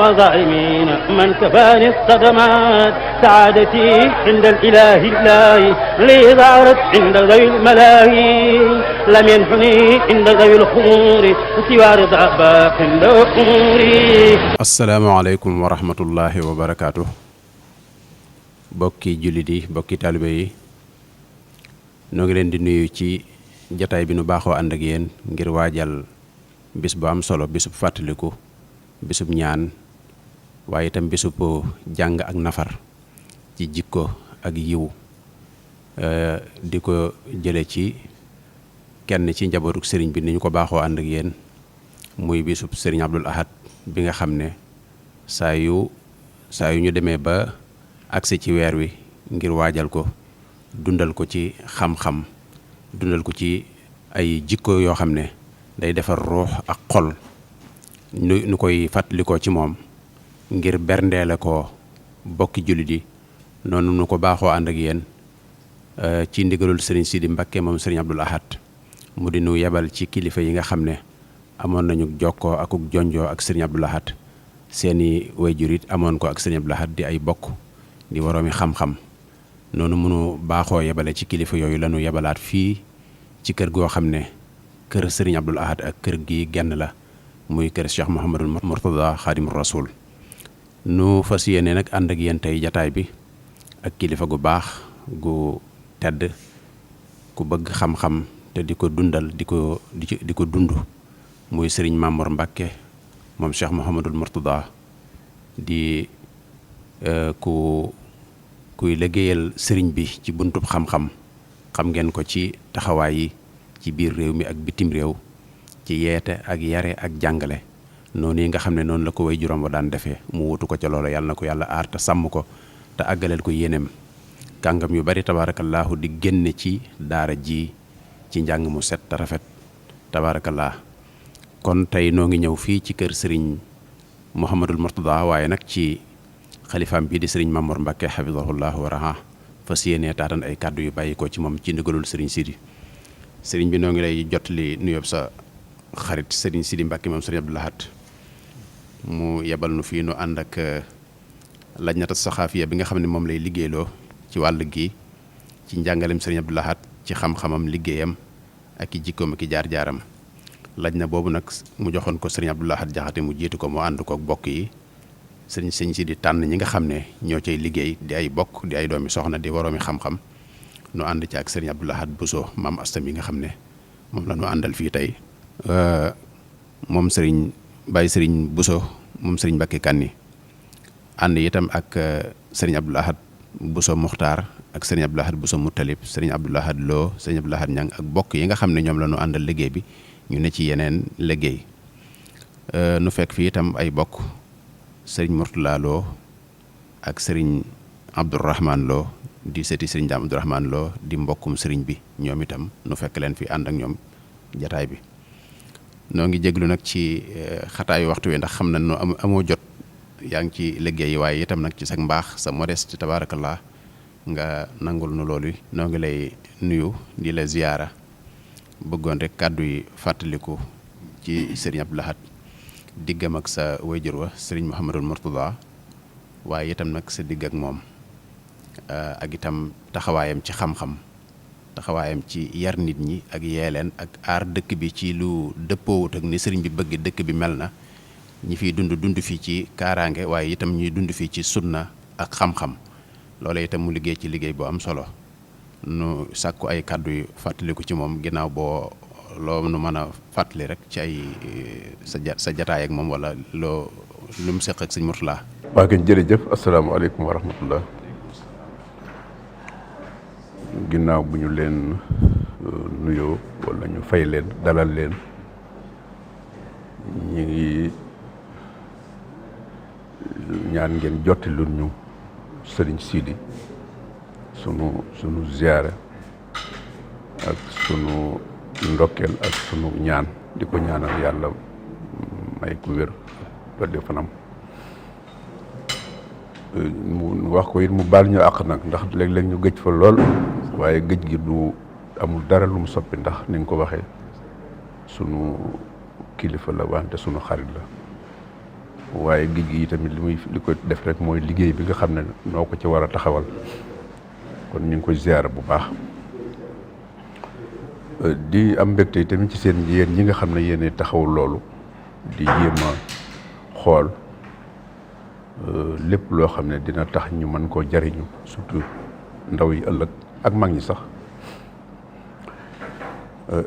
وظالمين من كفاني الصدمات سعادتي عند الإله الله لي ظهرت عند ذوي الملاهي لم ينحني عند ذوي الخمور سوى رضا باق أموري. asalaamaaleykum wa rahmatullahi wa barakaatu. bokki jullit yi bokki taalibe yi noo ngi leen di nuyu ci jataay bi nu baaxoo ànd ak yéen ngir waajal bis bu am solo bisub fàttaliku bisub ñaan waaye itam bisub jàng ak nafar ci jikko ak yiw di ko jële ci kenn ci njabootuk sëriñ bi ni ñu ko baaxoo ànd ak yéen muy bisub sëriñ Abdul Ahad bi nga xam ne saa yu ñu demee ba agsi ci weer wi ngir waajal ko dundal ko ci xam-xam dundal ko ci ay jikko yoo xam ne day defar ruux ak xol nu koy fàttalikoo ci moom ngir berndeele ko bokki jullit yi noonu nu ko baaxoo ànd ak yéen ci ndigalul sëriñ Sidi Mbakke moom sëriñ Abdul Ahad mu di nu yebal ci kilifa yi nga xam ne amoon nañu jokkoo akuk jonjoo ak sëriñ Abdul Ahad seeni wayjur it amoon ko ak sëriñ Abdul Ahad di ay bokk di waroomi xam-xam noonu mënu baaxoo yebale ci kilifa yooyu lañu yebalaat fii ci kër goo xam ne kër sëriñ Abdul Ahad ak kër gi genn la muy kër Cheikh Mouhamadul Mourtada Xaadimul Rasul nu fas yéene nag ànd ak yéen tey jataay bi ak kilifa gu baax gu tedd ku bëgg xam-xam te di ko dundal di ko dund muy sëriñ Mamor Mbakke moom Cheikh Mouhamadul Mourtada di kuy liggéeyal sëriñ bi ci buntub xam-xam xam ngeen ko ci taxawaay yi ci biir réew mi ak bitim réew ci yeete ak yare ak jàngale noonu yi nga xam ne noonu la ko way juróom ba daan defee mu wutu ko ca loolu yàlla na ko yàlla aar te sàmm ko te àggaleel ko yéeneem kàngam yu bari tabaarakallaahu di génne ci daara ji ci njàng mu set te rafet tabaarakallah kon tey noo ngi ñëw fii ci kër sëriñ Mouhamadul Mourtada waaye nag ci xalifaam bii di sëriñ Mamor Mbakke xafidahullah wa raha fas yéenee taatan ay kàddu yu bàyyi ko ci moom ci ndigalul sëriñ Sidi sëriñ bi noo ngi lay jotali nuyoob sa xarit sëriñ Sidi Mbakke moom sëriñ Abdul Ahad mu yebal nu fii nu ànd ak lajnata saxaafiya bi nga xam ne moom lay liggéeyloo ci wàll gi ci njàngalem sëriñ Abdul Ahad ci xam-xamam liggéeyam ak i jikkoom ak i jaar-jaaram laj na boobu nag mu joxoon ko sëriñ Abdul Ahad Jaxate mu jiitu ko mu ànd ko ak bokk yi sëriñ Sidi tànn ñi nga xam ne ñoo cay liggéey di ay bokk di ay doomi soxna di waroomi xam-xam nu ànd ci ak sëriñ Abdul Ahad Bousso maam Asta mi nga xam ne moom la ñu àndal fii tey moom Baye sëriñ Bousso moom sëriñ Mbakke Kanni ànd itam ak sëriñ Abdul Ahad Bousso Muxtaar ak sëriñ Abdul Ahad Bousso Muttalib sëriñ Abdul Ahad Lo sëriñ Abdul Ahad Ñang ak bokk yi nga xam ne ñoom la ñu àndal liggéey bi ñu ne ci yeneen liggéey nu fekk fii itam ay bokk sëriñ Murtala Lo ak sëriñ Abdourahman Lo di sëti sëriñ Daam Abdourahman Lo di mbokkum sëriñ bi ñoom itam nu fekk leen fi ànd ak ñoom jataay bi noo ngi jéglu nag ci xataayu waxtu wi ndax xam na no amoo jot yaa ngi ci liggéey waaye itam nag ci sa mbaax sa modeste tabaarakallah nga nangul nu loolu noo ngi lay nuyu di la ziyaara bëggoon rek kàddu yi fàttaliku ci sëriñ Abdul Ahad diggam ak sa wayjur wa sëriñ Mouhamadul Mourtada waaye itam nag sa digg ak moom ak itam taxawaayam ci xam-xam taxawaayam ci yar nit ñi ak yeeleen ak aar dëkk bi ci lu dëppoowut ak ni sëriñ bi bëgg dëkk bi mel na ñi fiy dund fii ci kaaraange waaye itam ñuy dund fii ci sunna ak xam-xam loola itam mu liggéey ci liggéey bu am solo nu sàkku ay kàddu yu fàttaliku ci moom ginnaaw boo loo nu mën a fàttali rek ci ay sa jataay ak moom wala lu mu seq ak sëñ Murtala. waa kay jërëjëf asalaamaaleykum wa rahmatullah ginnaaw bu ñu leen nuyoo wala ñu fay leen dalal leen ñu ngi ñaan ngeen jotti lu ñu sëriñ Sidi sunu ziyaara ak sunu ndokkeel ak sunu ñaan di ko ñaanal yàlla may ku wér ba fanam mu wax ko it mu baal ñu àq nag ndax léeg-léeg ñu gëj fa lool waaye gëj gi du amul dara lu mu soppi ndax ni nga ko waxee sunu kilifa la wante sunu xarit la waaye géej gi tamit li ko def rek mooy liggéey bi nga xam ne noo ko ci war a taxawal kon ñu ngi koy ziyaara bu baax di am mbégte tamit ci seen yéen ñi nga xam ne yéen taxawul loolu di jéem a xool lépp loo xam ne dina tax ñu mën koo jariñu surtout ndaw yi ëllëg ak mag ñi sax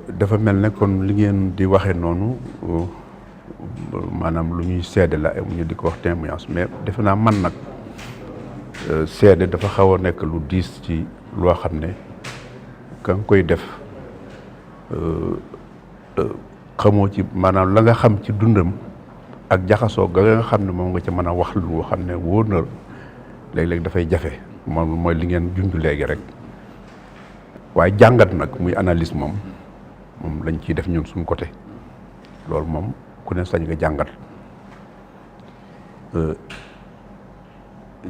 dafa mel ne kon li ngeen di waxee noonu maanaam lu ñuy seede la ñu di ko wax témoignage mais defe naa man nag seede dafa xaw a nekk lu diis ci loo xam ne ka nga koy def xamoo ci maanaam la nga xam ci dundam ak jaxasoo ga nga xam ne moom nga ca mën a wax lu xam ne wóor na léeg-léeg dafay jafe moom mooy li ngeen junj léegi rek waaye jàngat nag muy analyse moom lañ ciy def ñun suñ côté loolu moom ku ne sañ nga jàngat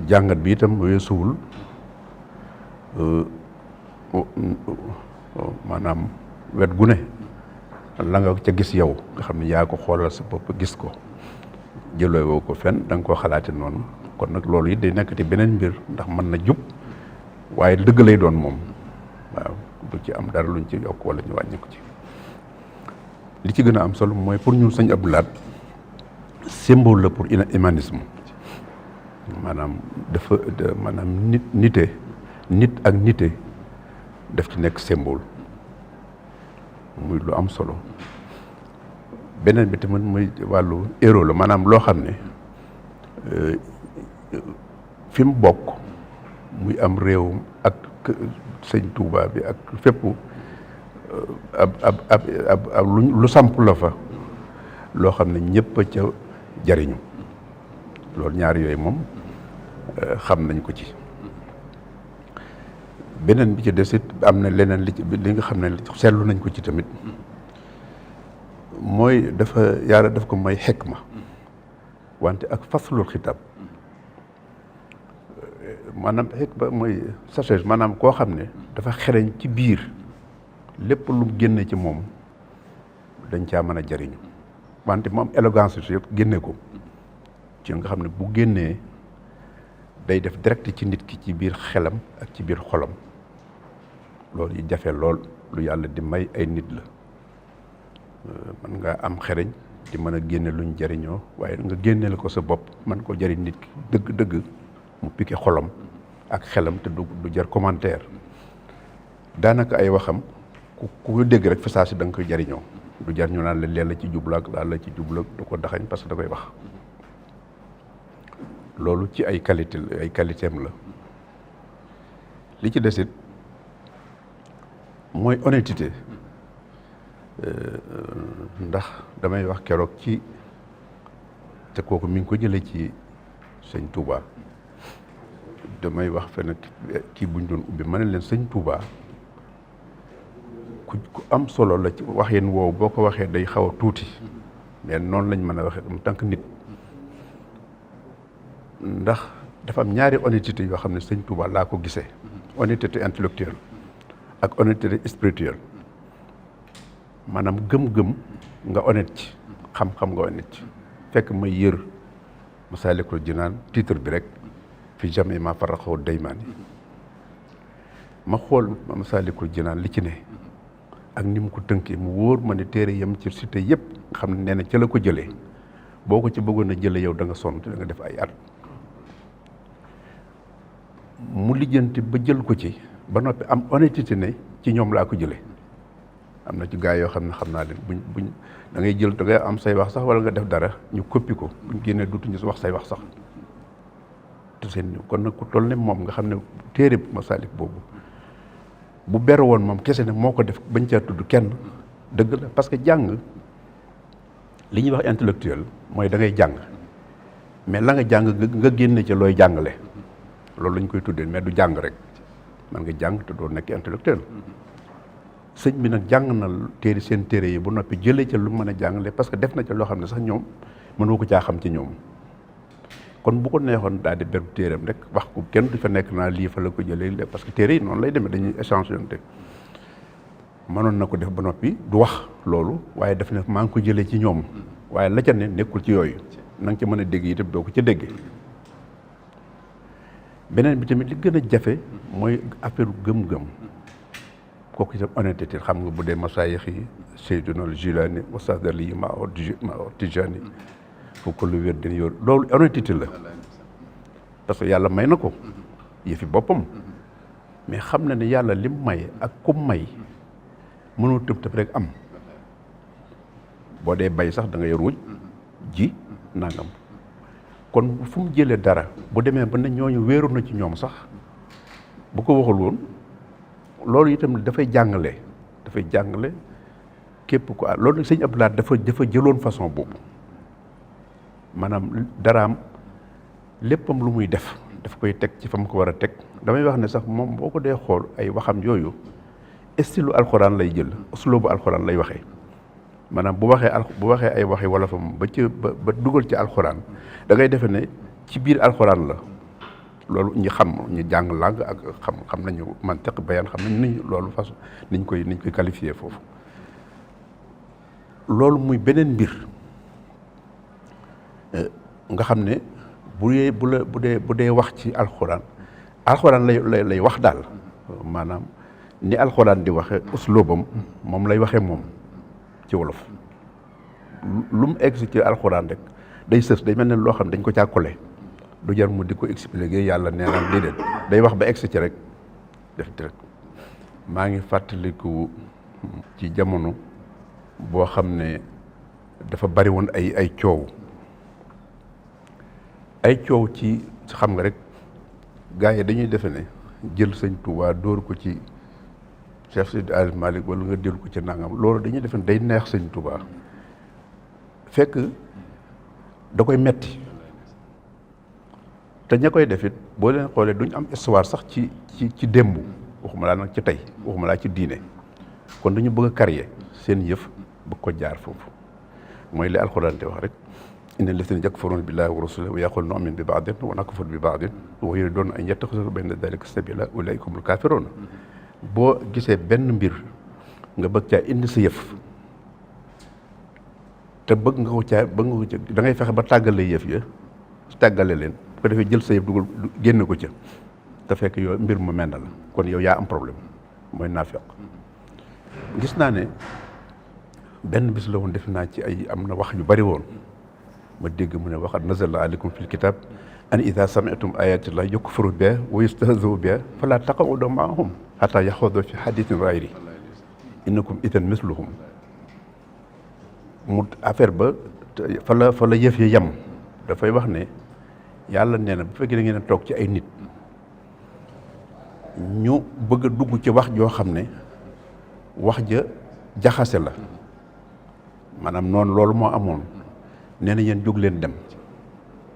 jàngat bi itam weesuwul maanaam wet gu ne la nga ca gis yow nga xam ne yaa ko xoolal sa bopp gis ko jëlooy woo ko fenn da nga koo xalaate noonu kon nag loolu it day nekkati beneen mbir ndax mën na jub waaye dëgg lay doon moom waaw du ci am dara luñ ci yokk wala ñu wàññi ko ci li ci gën a am solo mooy pour ñun Sëñ Abdou Lahad symbole la pour humanisme maanaam dafa maanaam nit ak nite daf ci nekk symbole muy lu am solo beneen bi tamit muy wàllu héros la maanaam loo xam ne fi mu bokk muy am réewum ak sëñ Touba bi ak fépp ab lu samp la fa loo xam ne ñëpp a ca jariñu loolu ñaar yooyu moom xam nañ ko ci beneen bi ci des it am na leneen li nga xam ne seetlu nañ ko ci tamit mooy dafa yàlla daf ko may xikma wante ak faslul xitaab maanaam xikma mooy sagesse maanaam koo xam ne dafa xereñ ci biir lépp lu génne ci moom dañ caa mën a jariñu wante mu am élégance yëpp génne ko ci nga xam ne bu génnee day def direct ci nit ki ci biir xelam ak ci biir xolam loolu yi jafe lool lu yàlla di may ay nit la mën nga am xereñ di mën a génne luñ jariñoo waaye nga génneel ko sa bopp mën ko jariñ nit ki dëgg-dëgg mu piqué xolam ak xelam te du jar commentaire daanaka ay waxam ku dégg rek fa saa si da nga koy jariñoo du jar ñu naan la leen la ci jublu ak daal la ci jublu ak du ko daxañ parce que da koy wax loolu ci ay qualité am la li ci desit mooy honnêteté ndax damay wax keroog ci te kooku mi ngi ko jëlee ci sëñ Touba damay wax fenn kii buñ doon ubbi ma ne leen sëñ Touba ku am solo la ci wax yéen woowu boo ko waxee day xaw a tuuti mais noonu lañ mën a waxee en tant que nit ndax dafa am ñaari honnêteté yoo xam ne sëñ Touba laa ko gisee honnêteté intellectuelle ak honnêteté spirituelle maanaam gëm-gëm nga honnête ci xam-xam nga honnête ci fekk may yër Masaalikul Jinaan titre bi rek fi jamais ma farraxoo daymaan yi ma xool Masaalikul Jinaan li ci ne ak ni mu ko tënkee mu wóor ma ne téere yam ci cité yëpp nga xam ne nee na ca la ko jëlee boo ko ci bëggoon a jëlee yow da nga sonn te da nga def ay at mu lijjanti ba jël ko ci ba noppi am honnêteté ne ci ñoom laa ko jëlee am na ci gars yoo xam ne xam naa leen buñ da ngay jël da ngay am say wax sax wala nga def dara ñu koppi ko buñ génnee dutuñu wax say wax sax te seen kon nag ku toll ne moom nga xam ne téere Masaalik boobu bu ber woon moom kese ne moo ko def bañ caa tudd kenn dëgg la parce que jàng li ñuy wax intellectuel mooy da ngay jàng mais la nga jàng nga génne ca looy jàngale loolu lañ koy tuddee mais du jàng rek man nga jàng te doo nekk intellectuel sëñ bi nag jàng na seen téere yi bu noppi jëlee ca lu mën a jàngale parce que def na ca loo xam ne sax ñoom mënoo ko caa xam ci ñoom kon bu ko neexoon daal di beru téeram rek wax ko kenn du fa nekk naa lii fa la ko jëlee parce que téere yi noonu lay demee dañuy échangeante mënoon na ko def ba noppi du wax loolu waaye def ne maa ngi ko jëlee ci ñoom waaye la ca ne nekkul ci yooyu na nga ca mën a dégg itam doo ko ca déggee. beneen bi tamit li gën a jafe mooy affaire gëm-gëm kooku itam honnêteté xam nga bu dee masaayix yi Seydina Jilaani Wasadali ma Tijaani fu ko lu wér dina yor loolu honnêteté la parce que yàlla may na ko yëfi boppam mais xam na ne yàlla lim may ak kum may mënoo tëb tëb rek am boo dee bay sax da nga yor wuj ji nangam kon fu mu jëlee dara bu demee ba ne ñooñu wéeru na ci ñoom sax bu ko waxul woon loolu itam dafay jàngale képp ko loolu sëñ Abdoulaye dafa jëloon façon boobu maanaam daraam léppam lu muy def daf koy teg ci fa mu ko war a teg damay wax ne sax moom boo ko dee xool ay waxam yooyu style alxuraan lay jël uslubu alxuraan lay waxee maanaam bu waxee ay waxi wolofam ba dugal ci alxuraan da ngay defe ne ci biir alxuraan la loolu ñi jàng langue ak xam nañu mantiq bayaan xam nañu ni loolu façon niñ koy qualifié foofu loolu muy beneen mbir nga xam ne bu dee wax ci alxuraan lay wax daal maanaam ni alxuraan di waxe uslubam moom lay waxee moom ci wolof lu mu egg ci alxuraan rek day sës day mel ne loo xam dañ ko càkkule du jar mu di ko expliquer yàlla nee na déedéet day wax ba egg ci rek def direct maa ngi fàttaliku ci jamono boo xam ne dafa bari woon ay coow ci xam nga rek gars yi dañuy defe ne jël sëñ Tuubaa dóor ko ci Cheikh Seydi Hadji Malick wala nga jël ko ci nangam loolu dañuy defe ne day neex sëñ Tuubaa fekk da koy metti te ña koy defit boo leen xoolee duñ am histoire sax ci démb waxuma laa nag ci tey waxuma laa ci diine kon dañu bëgg a carrier seen yëf bëgg ko jaar foofu mooy li alxuraan di wax rek inna llaziina yakfuruuna billaahi wa rasuulihi wa yaquuluuna nu'minu bi ba'din wa nakfuru bi ba'din wa yuriiduuna an yattakhiduu bayna dhaalika sabiilaa ulaa'ika humul kaafiruun boo gisee benn mbir nga bëgg caa indi sa yëf te bëgg nga ko caa da ngay fexe ba tàggale yëf ya tàggale leen bu ko defee jël sa yëf dugal génn ko ca te fekk yow mbir mu mel na la kon yow yaa am problème mooy naafeq gis naa ne benn bis la woon def naa ci am na wax yu bari woon ma dégg mu ne waxat nazala aleykum fil kitab an ida sami'tum ayatillahi yukfaru biha wa yustahzau biha fala taq'udu ma'ahum hatta yaxuudu fi hadithin ghayri innakum idan misluhum mu affaire ba fa la yëf yi yem dafay wax ne yàlla nee na bu fekkee da ngeen a toog ci ay nit ñu bëgg a dugg ci wax joo xam ne wax ja jaxase la maanaam noonu loolu moo amoon nee na yéen jóg leen dem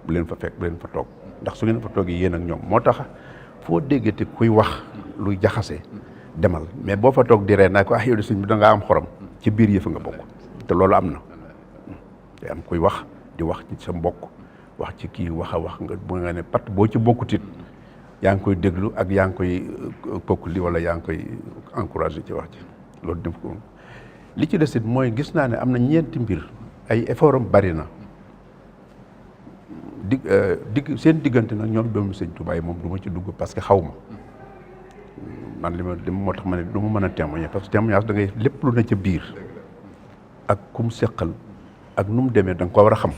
bu leen fa fekk bu leen fa toog ndax su ngeen fa toogee yéen ak ñoom moo tax foo déggate kuy wax luy jaxase demal mais boo fa toog di ree naa ko yow de sëñ bi da ngaa am xorom ci biir yëf nga bokk te loolu am na te am kuy wax di wax ci sa mbokk wax ci kii wax a wax nga bu nga ne pat boo ci bokkutit yaa ngi koy déglu ak yaa ngi koy pokkuli wala yaa ngi koy encouragé ci wax ci loolu def ko li ci desit mooy gis naa ne am na ñeenti mbir ay effort am bari na seen diggante nag ñoom doomu sëñ Tuubaa yi moom du ma ci dugg parce que xaw ma man li ma moo tax ma ne du ma mën a témoigner parce que témoignage da ngay lépp lu ne ca biir ak kum seqal ak nu mu demee da nga ko war a xam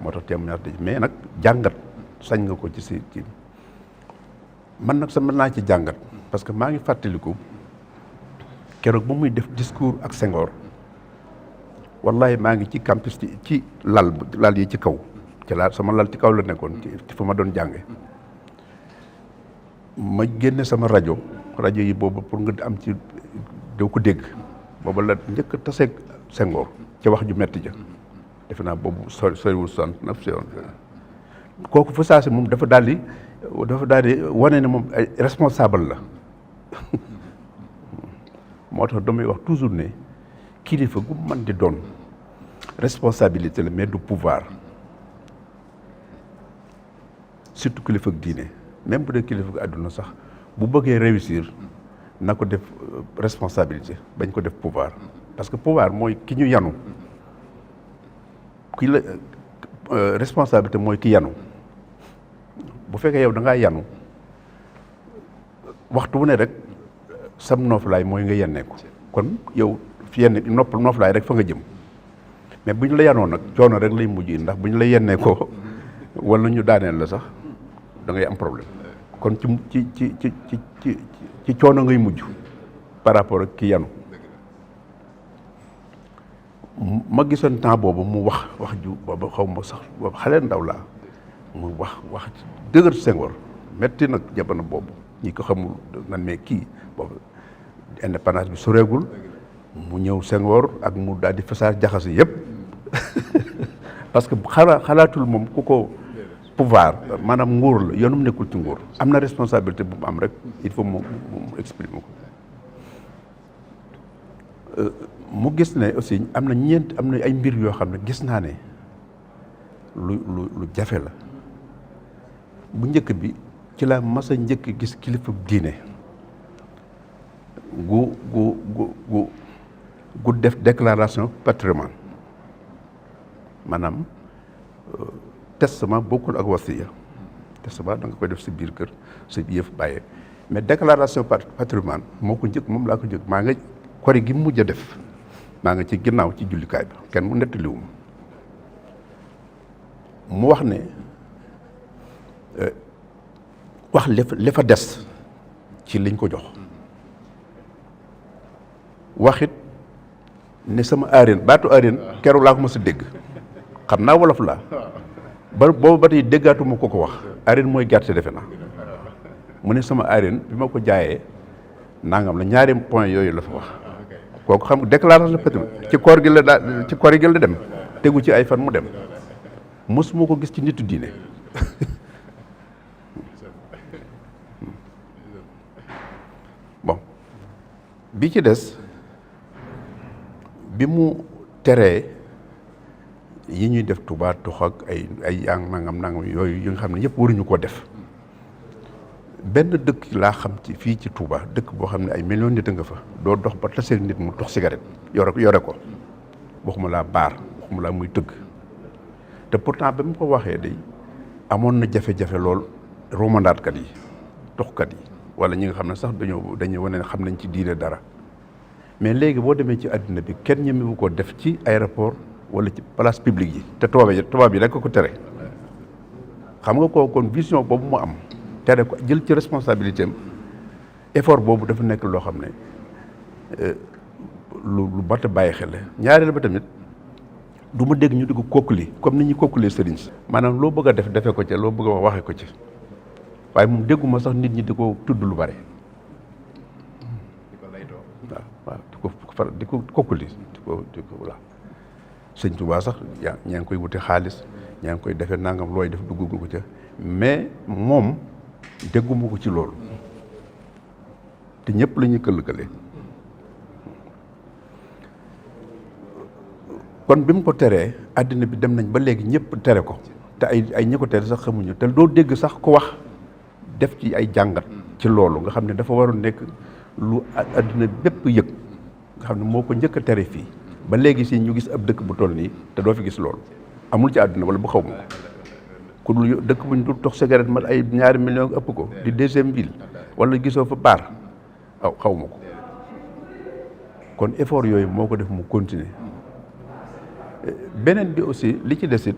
moo tax témoignage da mais nag jàngat sañ nga ko ci si ci man nag sa mën naa ci jàngat parce que maa ngi fàttaliku keroog ba muy def discours ak Senghor wallahi maa ngi ci campus ci lal yi ci kaw ci sama lal ci kaw la nekkoon ci fa ma doon jànge ma génne sama rajo yi boobu pour nga am ci doo ko dégg boobu la njëkk a taseeg Senghor ci wax ju metti ja defe naa boobu soriwul 69 kooku fa saa si moom dafa daal di wane ne moom ay responsable la moo tax damay wax toujours ne kilifa gu mën di doon responsabilité la mais du pouvoir surtout kilifa ak diine même bu dee kilifa ak àdduna sax bu bëggee réussir na ko def responsabilité bañ ko def pouvoir parce que pouvoir mooy ki ñu yanu ki la responsabilité mooy ki yanu bu fekkee yow da ngaa yanu waxtu wu ne rek sam nooflaay mooy nga yennee ko kon yow fi yenn nooflaay rek fa nga jëm mais bu ñu la yanoo nag coono rek lay mujj ndax bu ñu la yennee ko wala ñu daaneel la sax da ngay am problème kon ci coono ngay mujj par rapport ak ki yanu ma gisoon temps boobu mu wax ju boobu xaw ma sax boobu xale ndaw laa mu wax dëgër Senghor metti nag jamono boobu ñi ko xamul nan mais kii boobu indépendance bi soreegul mu ñëw Senghor ak mu daal di fasaa jaxase yëpp parce que xalaatul moom ku ko pouvoir maanaam nguur la yoonum nekkul ci nguur am na responsabilité bu mu am rek il faut mu exprimer ko mu gis ne aussi am na ay mbir yoo xam ne gis naa ne lu jafe la bu njëkk bi ci la mas a njëkk gis kilifa diine gu def déclaration patrimoine maanaam testament bokkul ak wasiya testament da nga koy def si biir kër sa yëf bàyyee mais déclaration patrimoine moo ko njëkk moom laa ko njëkk maa nga kori gi mujj a def maa nga ci ginnaaw ci jullikaay bi kenn mu nettaliwum mu wax ne wax li fa des ci liñ ko jox waxit ne sama aareen baatu aareen keroog laa ko mës a dégg xam naa wolof laa boobu ba tey déggaatuma ko wax aareen mooy gerte defe na mu ne sama aareen bi ma ko jaayee nangam la ñaari point yooyu la fa wax kooku xam déclaration patrimoine ci koor gi la dem tegu ci ay fan mu dem mosuma ko gis ci nitu diine bon bi ci des bi mu teree yi ñuy def Touba tux ak ay nangam yooyu yi nga xam ne yëpp waruñu koo def benn dëkk laa xam ci fii ci Touba dëkk boo xam ne ay millions nit a nga fa doo dox ba taseeg nit mu tux cigarette yore ko waxuma laa baar waxuma laa muy tëgg te pourtant ba mu ko waxee day amoon na jafe-jafe lool romandaatkat yi tuxkat yi wala ñi nga xam ne sax dañuy wane ne xam nañ ci diine dara mais léegi boo demee ci àddina bi kenn ñemewu ko def ci aéroport wala ci place publique yi te tubaab yi rek ko tere xam nga ko kon vision boobu mu am tere ko jël ci responsabilité am effort boobu dafa nekk loo xam ne lu mat a bàyyi xel ñaareel ba tamit du ma dégg ñu di ko kokkali comme ni ñuy kokkalee sëriñ si maanaam loo bëgg a def defee ko ci loo bëgg a wax waxee ko ci waaye moom dégguma sax nit ñi di ko tudd lu bare waaw di ko kokkali di ko voilà sëñ Tuubaa sax ñaa ngi koy wuti xaalis ñaa ngi koy defee nangam looy def dugg ko ca mais moom dégguma ko ci loolu te ñëpp la ñuy këll-këlee kon bi mu ko teree àddina bi dem nañ ba léegi ñëpp tere ko te ay ñi ko tere sax xamuñu te doo dégg sax ko wax def ci ay jàngat ci loolu nga xam ne dafa waroon nekk lu àddina bépp yëg nga xam ne moo ko njëkk a tere fii ba léegi si ñu gis ab dëkk bu toll nii te doo fi gis loolu amul ci àddina wala bu xaw ma ko ku dul dëkk bu ñu dul tox cigarette ma ay 2 millions ëpp ko di deuxième ville wala gisoo fa baar xaw ma ko kon effort yooyu moo ko def mu continuer beneen bi aussi li ci desit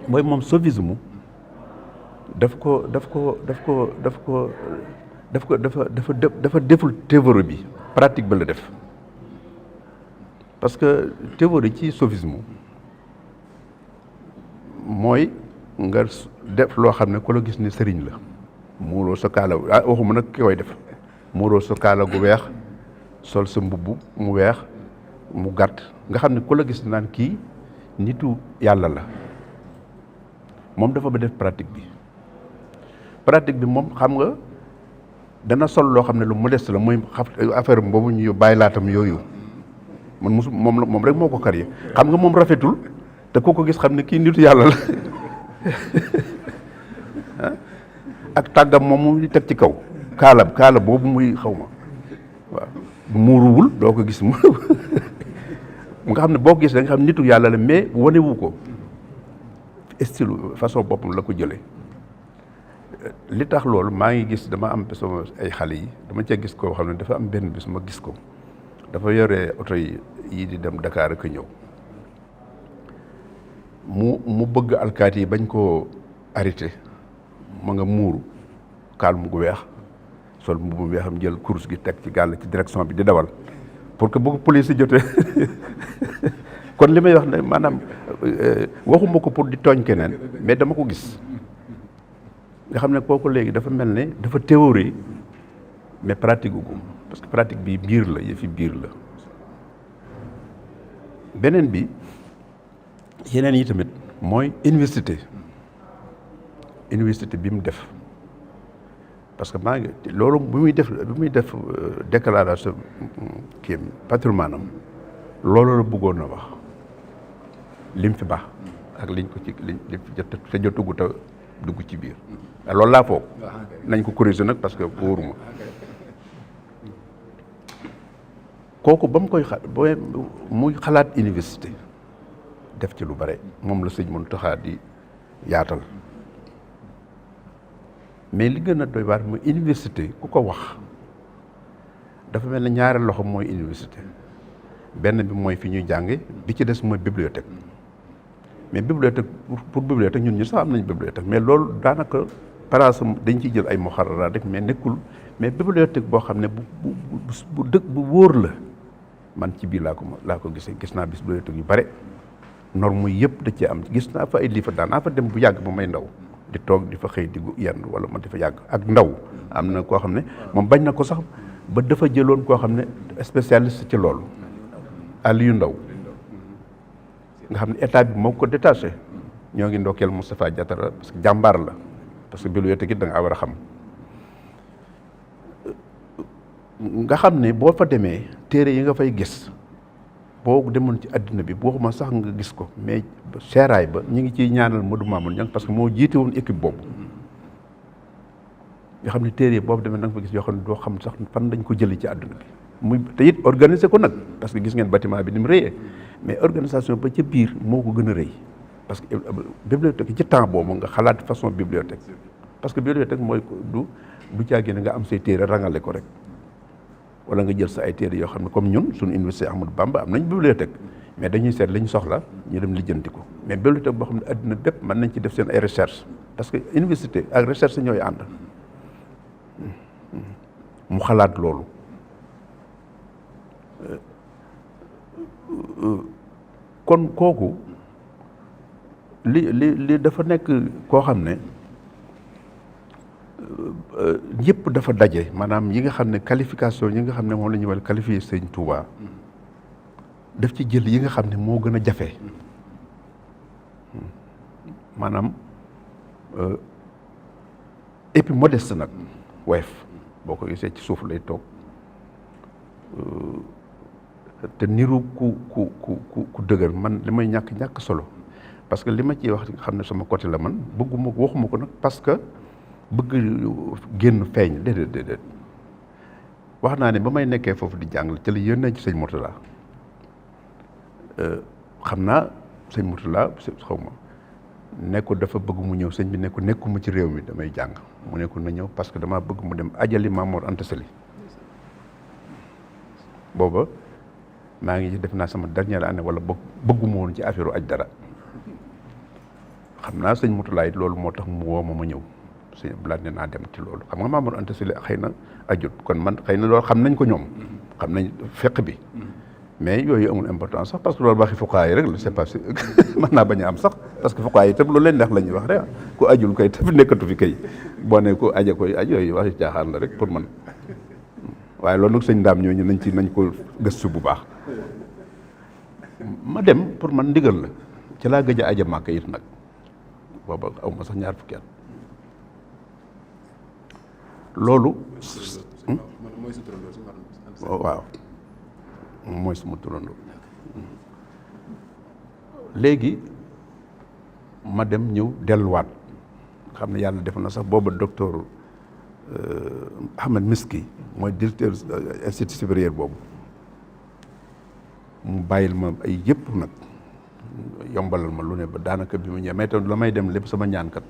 mooy moom soufisme dafa deful théorie bi pratique ba la def parce que théorie ci soufisme mooy nga def loo xam ne ku la gis ni sëriñ la muuroo sa kaala waxuma nag ki koy def muuroo sa kaala gu weex sol sa mbubb mu weex mu gàtt nga xam ne ku la gis naan kii nitu yàlla la moom dafa ba def pratique bi moom xam nga dana sol loo xam ne lu modeste la mooy affaire boobu ñu bàyyi laatam yooyu man moom rek moo ko kar yi xam nga moom rafetul te ku ko gis xam ne kii nitu yàlla la ak tàggam moom mu teg ci kaw kaala boobu muy xaw ma waaw muuruwul doo ko gis mu nga xam ne boo gis da nga xam nitu yàlla la mais wanewu ko style façon boppam la ko jëlee li tax loolu maa ngi gis dama am sama ay xale yi dama cee gis koo xam ne dafa am benn bis ma gis ko dafa yore oto yi di dem Dakar ak ñëw mu bëgg alkaati yi bañ koo arrêté ma nga muuru kalmu gu weex sol mbubu weexam jël course gi teg ci gàll ci direction bi di dawal pour que bu police yi jotee kon li may wax ne maanaam waxuma ko pour di tooñ keneen mais dama ko gis nga xam ne kooku léegi dafa mel ne dafa théorie mais pratique gu parce que pratique bi biir la yëfi biir la beneen bi yeneen yi tamit mooy université bi mu def parce que maa ngi loolu bi muy def déclaration kii patrimoine am loolu la bëggoon na wax lim fi baax ak liñ ko ci liñ fi jot te jotugu ta dugg ci biir loolu laa foog nañ ko corriger nag parce que wóoruma kooku ba mu koy muy xalaat université def ci lu bare moom la sëñ Mountakha di yaatal mais li gën a doy waar mooy université ku ko wax dafa mel ne ñaari loxo mooy université benn bi mooy fi ñuy jànge bi ci des mooy bibliothèque mais bibliothèque pour bibliothèque ñun ñu sax am nañ bibliothèque mais loolu daanaka place dañ ciy jël ay muxarraraat rek mais nekkul mais bibliothèque boo xam ne bu dëkk bu wóor la man ci biir laa ko gisee gis naa bibliothèque yu bare norme yëpp da cee am gis naa fa ay livre daan naa fa dem bu yàgg ba may ndaw di toog di fa xëy di yenn wala ma di fa yàgg ak ndaw am na koo xam ne moom bañ na ko sax ba dafa jëloon koo xam ne spécialiste ci loolu Aliou Ndaw nga xam ne état bi moo ko détaché ñoo ngi ndokkeel Moustapha Diatara parce que jàmbaar la parce que bibliothèque it da nga war a xam nga xam ne boo fa demee téere yi nga fay gis boo demoon ci àddina bi boo ma sax nga gis ko mais seeraay ba ñu ngi ciy ñaanal Modou Mamoun Niang parce que moo jiite woon équipe boobu nga xam ne téere boobu demee da nga fa gis yoo xam ne doo xam sax fan dañ ko jëlee ci àdduna bi muy te it organiser ko nag parce que gis ngeen bâtiment bi ni mu rëyee mais organisation ba ca biir moo ko gën a rëy parce que bibliothèque ci temps boobu nga xalaat façon bibliothèque parce que bibliothèque mooy du caagee ne nga am say téere rangale ko rek wala nga jël sa ay téere yoo xam ne comme ñun suñu université Ahmadou Bamba am nañ bibliothèque mais dañuy seet li ñu soxla ñu dem lijjanti ko mais bibliothèque boo xam ne adduna bépp mën nañ ci def seen ay recherche parce que université ak recherche ñooy ànd mu xalaat loolu kon kooku li dafa nekk koo xam ne yëpp dafa daje maanaam yi nga xam ne qualification yi nga xam ne moom la ñuy wax qualifié Sëñ Touba daf ci jël yi nga xam ne moo gën a jafe maanaam et puis modeste nag woyof boo ko gisee ci suuf lay toog te niru ku dëgër man li may ñàkk solo parce que li ma ciy wax nga xam ne sama côté la man bëgguma ko waxuma ko nag parce que bëgg génn feeñ déedéet wax naa ne ba may nekkee foofu di jàngale ci la yónnee ci sëñ Mourtala xam naa sëñ Mourtala xaw ma nekku dafa bëgg mu ñëw sëñ bi nekkuma ci réew mi damay jàng mu nekku na ñëw parce que damaa bëgg mu dem ajali Mamour Anta Sali booba maa ngi def naa sama dernière année wala bëgguma woon ci affaire aj dara xam naa sëñ Mourtala it loolu moo tax mu woo ma ñëw sëñ Blane naa dem ci loolu xam nga Mamour Anta Sali xëy na ajut kon man xëy na loolu xam nañ ko ñoom xam nañ fekk bi mais yooyu amul importance sax parce que loolu waxi fuqaa yi rek la c'est pas mën naa bañ a am sax parce que fuqaa yi tam loolu leen neex la ñuy wax rek ku ajul kay tam nekkatu fi kay boo ne ku aja koy aj yooyu waxi caaxaan la rek pour man waaye loolu nag sëñ Ndaam ñooñu nañ ko gëstu bu baax ma dem pour man ndigal la ci laa gëj a aja Màkka it nag booba aw ma sax ñaar fukki at loolu waaw mooy suma turandoo léegi ma dem ñëw delluwaat xam ne yàlla def na sax booba docteur Ahmed Miski mooy directeur institut supérieur boobu mu bàyyil ma ay yëpp nag yombalal ma lu ne ba daanaka bi mu ñëwee te la may dem lépp sama ñaankat